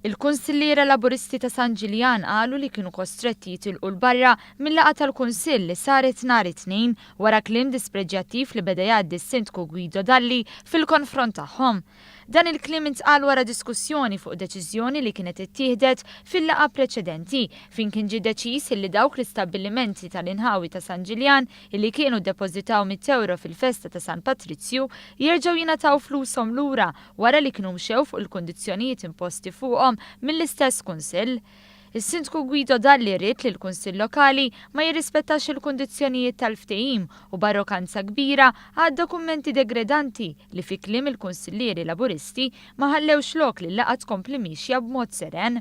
Il-Kunsilliera Laburisti ta' San Ġiljan qalu li kienu kostretti jitilqu 'l barra mil-laqgħa tal-Kunsill li saret nhar it-Tnejn wara kliem dispreġjattiv li beda jgħaddi s-Sindku Guido Dalli fil-konfront tagħhom. Dan il-kliem intqal wara diskussjoni fuq deċiżjoni li kienet ittieħdet fil-laqgħa preċedenti fejn kien ġie deċiż illi dawk l-istabbilimenti tal-inħawi ta' San Ġiljan illi kienu ddepożitaw mitt ewro fil-festa ta' San Patrizju jerġgħu jingħataw flushom lura wara li kienu mxew fuq il-kundizzjonijiet imposti fuqhom mill-istess Kunsill. Is-Sindku Guido Dalli ried li l-Kunsill Lokali ma jirrispettax il-kundizzjonijiet tal-ftehim u b'arrokanza kbira għadda kummenti degredanti li fi kliem il-Kunsillieri Laburisti ma ħallewx lok li l-laqgħa tkompli miexja b'mod seren.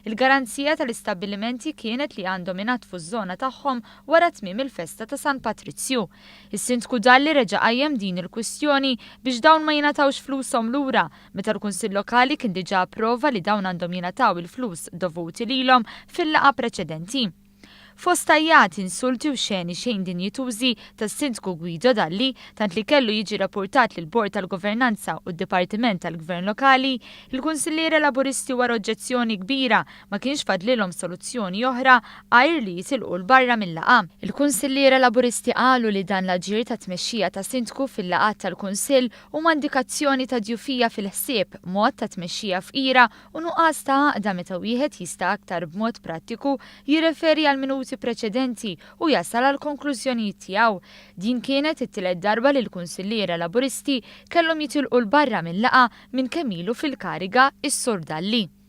Il-garanzija tal-istabbilimenti kienet li għandhom inaddfu ż-żona tagħhom wara tmiem il-festa ta' San Patrizju. Is-Sindku Dalli reġa' qajjem din il-kwistjoni biex dawn ma jingħatawx flushom lura meta l-Kunsill Lokali kien diġà approva li dawn għandhom jingħataw il-flus dovuti lilhom fil-laqgħa preċedenti. Fost għajjat, insulti u xeni xejn dinjitużi tas-Sindku Guido Dalli, tant li kellu jiġi rappurtat lill-Bord tal-Governanza u d-Dipartiment tal-Gvern Lokali, il-Kunsilliera Laburisti wara oġġezzjoni kbira ma kienx fadlilhom soluzzjoni oħra għajr li jitilqu 'l barra mil-laqgħa. Il-Kunsilliera Laburisti qalu li dan l-aġir tat-tmexxija ta' Sindku fil-laqgħat tal-Kunsill huma indikazzjoni ta' djufija fil-ħsieb, mod ta' tmexxija fqira u nuqqas ta' għaqda meta wieħed jista' aktar b'mod prattiku jirreferi għall-minuti preċedenti u jasal għall-konklużjonijiet tiegħu. Din kienet it-tielet darba li l-Kunsilliera Laburisti kellhom jitilqu 'l barra mil-laqgħa minn kemm ilu fil-kariga s-Sur Dalli.